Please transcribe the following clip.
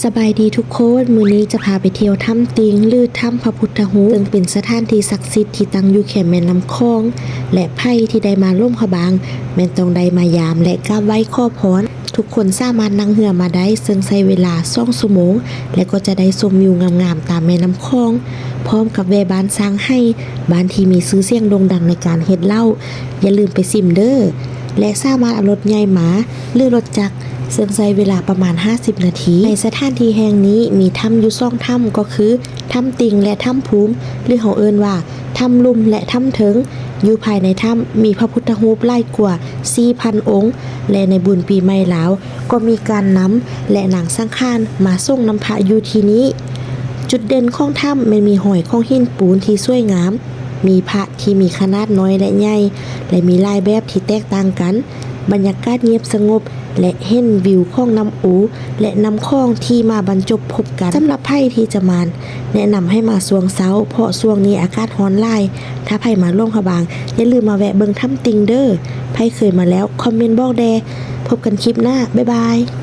ສະບາຍດີທຸກຄົນ, ມື້ນີ້ຈະພາໄປທ່ຽວຖ້ຳຕິ່ງ ຫຼື ຖ້ຳພະພຸດທະຮູບ ເຊິ່ງເປັນສະຖານທີ່ສັກສິດທີ່ຕັ້ງຢູ່ແຄມແມ່ນ້ຳຂອງ ແລະ ໃຜທີ່ໄດ້ມາຫຼວງພະບາງ ແມ່ນຕ້ອງໄດ້ມາຢາມ ແລະ ກາບໄຫວ້ຂໍພອນ. ທຸກຄົນສາມາດນັ່ງເຮືອມາໄດ້ ເຊິ່ງໃຊ້ເວລາສອງຊົ່ວໂມງ ແລະ ກໍຈະໄດ້ຊົມວິວງາມໆຕາມແມ່ນ້ຳຂອງ ພ້ອມກັບແວ່ບ້ານຊ້າງໄຫ ບ້ານທີ່ມີຊື່ສຽງໂດ່ງດັງໃນການເຮັດເຫຼົ້າ. ຢ່າລືມໄປຊິມເດີ້ ແລະ ສາມາດເອົາລົດໃຫຍ່ມາ ຫຼື ລົດຈັກ ເຊິ່ງໃຊ້ເວລາປະມານຫ້າສິບນາທີ. ໃນສະຖານທີ່ແຫ່ງນີ້ມີຖ້ຳຢູ່ສອງຖ້ຳ ກໍຄື ຖ້ຳຕິ່ງ ແລະ ຖ້ຳພູມ ຫຼື ເຮົາເອີ້ນວ່າ ຖ້ຳລຸ່ມ ແລະ ຖ້ຳເທິງ. ຢູ່ພາຍໃນຖ້ຳມີພະພຸດທະຮູບຫຼາຍກວ່າສີ່ພັນອົງ ແລະ ໃນບຸນປີໃໝ່ລາວ ກໍມີການນຳ ແລະ ນາງສັງຂານມາສົ່ງນຳພະຢູ່ທີ່ນີ້. ຈຸດເດັ່ນຂອງຖ້ຳແມ່ນມີຮອຍຂອງຫີນປູນທີ່ສວຍງາມ, ມີພະທີ່ມີຂະໜາດນ້ອຍ ແລະ ໃຫຍ່ ແລະ ມີຫຼາຍແບບທີ່ແຕກຕ່າງກັນ. ບັນຍາກາດງຽບສະຫງົບ ແລະ ເຫັນວິວຂອງນ້ຳອູ ແລະ ນ້ຳຂອງທີ່ມາບັນຈົບພົບກັນ. ສຳລັບໃຜທີ່ຈະມາ ແນະນຳໃຫ້ມາຊ່ວງເຊົ້າ ເພາະຊ່ວງນີ້ອາກາດຮ້ອນຫຼາຍ. ຖ້າໃຜມາຫຼວງພະບາງ ຢ່າລືມມາແວະເບິ່ງຖ້ຳຕິ່ງເດີ້. ໃຜເຄີຍມາແລ້ວ ຄອມເມັນບອກແດ່. ພົບກັນຄລິບໜ້າ. ບາຍບາຍ.